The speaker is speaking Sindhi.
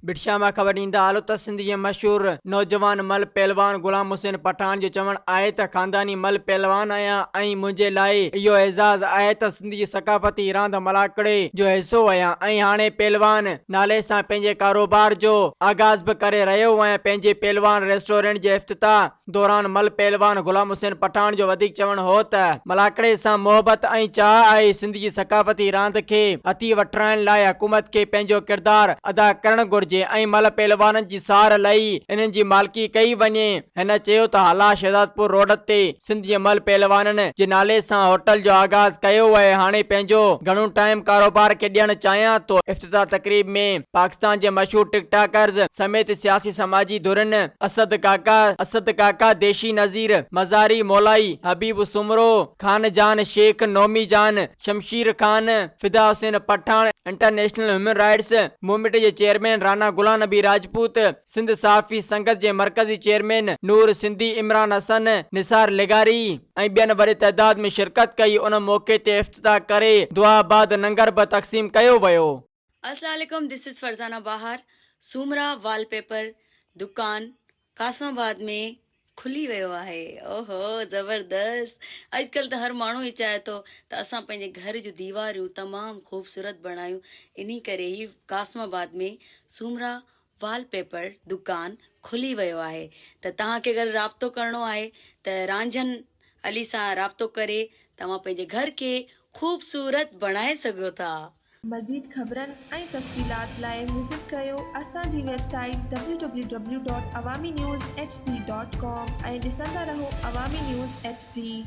ڀٽشاهه مان خبر ڏيندا هلو ته سنڌ جي مشهور نوجوان مل پهلوان غلام حسين پٺاڻ جو چوڻ آهي ته خانداني مل پهلوان آهيان ۽ منهنجي لاء اهو اعزاز آهي ته سنڌ جي ثقافتي راند ملاکڙي جو حصو آهيان ۽ هاڻي پهلوان نالي سان پنهنجي ڪاروبار جو آغاز به ڪري رهيو آهيان پنهنجي پهلوان ريسٽورنٽ جي افتتاح دوران مل پهلوان غلام حسين پٺاڻ جو وڌيڪ چوڻ هو ته ملاکڙي سان محبت ۽ چاهه آهي، سنڌ جي ثقافتي راند کي هٿي وٺرائڻ لاء حڪومت کي پنهنجو ڪردار ادا ڪرڻ گهرجي ۽ مل پهلوانن جي سار لهي انهن جي مالڪي ڪئي وڃي. هن چيو ته هالا شهدادپور روڊ تي سنڌ جي مل پهلوانن جي نالي سان هوٽل جو آغاز ڪيو آهي هاڻي پنهنجو گهڻو ٽائيم ڪاروبار کي ڏيڻ چاهيان ٿو. افتتاح تقريب ۾ پاڪستان جي مشهور ٽڪ ٽاڪرز سميت سياسي سماجي ڌرين اسد ڪاڪا، اسد ڪاڪا، ديشي نذير، مزاري مولائي، حبيب سومرو، خان جان شيخ، نومي جان، Shamsher Khan, Fida Hussain Pathan, international human rights movement جي چيئرمين رانا غلام نبي راجپوت، سنڌ صحافي سنگت جي مرڪزي چيئرمين نور سنڌي، عمران حسن، نثار لغاري ۽ ٻين وڏي تعداد ۾ شرڪت ڪئي، ان موقعي تي افتتاح ڪري دعا بعد ننگر به تقسيم ڪيو ويو. السلام عليڪم this is Farzana Bahar Soomra wallpaper دڪان قاسم آباد ۾ کلي ويو آهي اوهو زبردست اڄڪلهه ته هر ماڻهو ئي چاهي ٿو ته اسان پنهنجي گهر جون ديواريون تمام خوبصورت بڻايون انهي ڪري هي قاسم آباد ۾ سومرا وال پيپر دڪان کلي ويو آهي ته توهان کي اگر رابطو ڪرڻو آهي ته رانجهن علي سان رابطو ڪري توهان پنهنجي گهر کي خوبصورت بڻائي سگهو ٿا. مزيد خبرن ۽ تفصيلات لاء وزٽ ڪريو اسان جي website W W W dot Awami news H D dot com ۽ ڏسندا رهو عوامي نيوز ايڇ ڊي.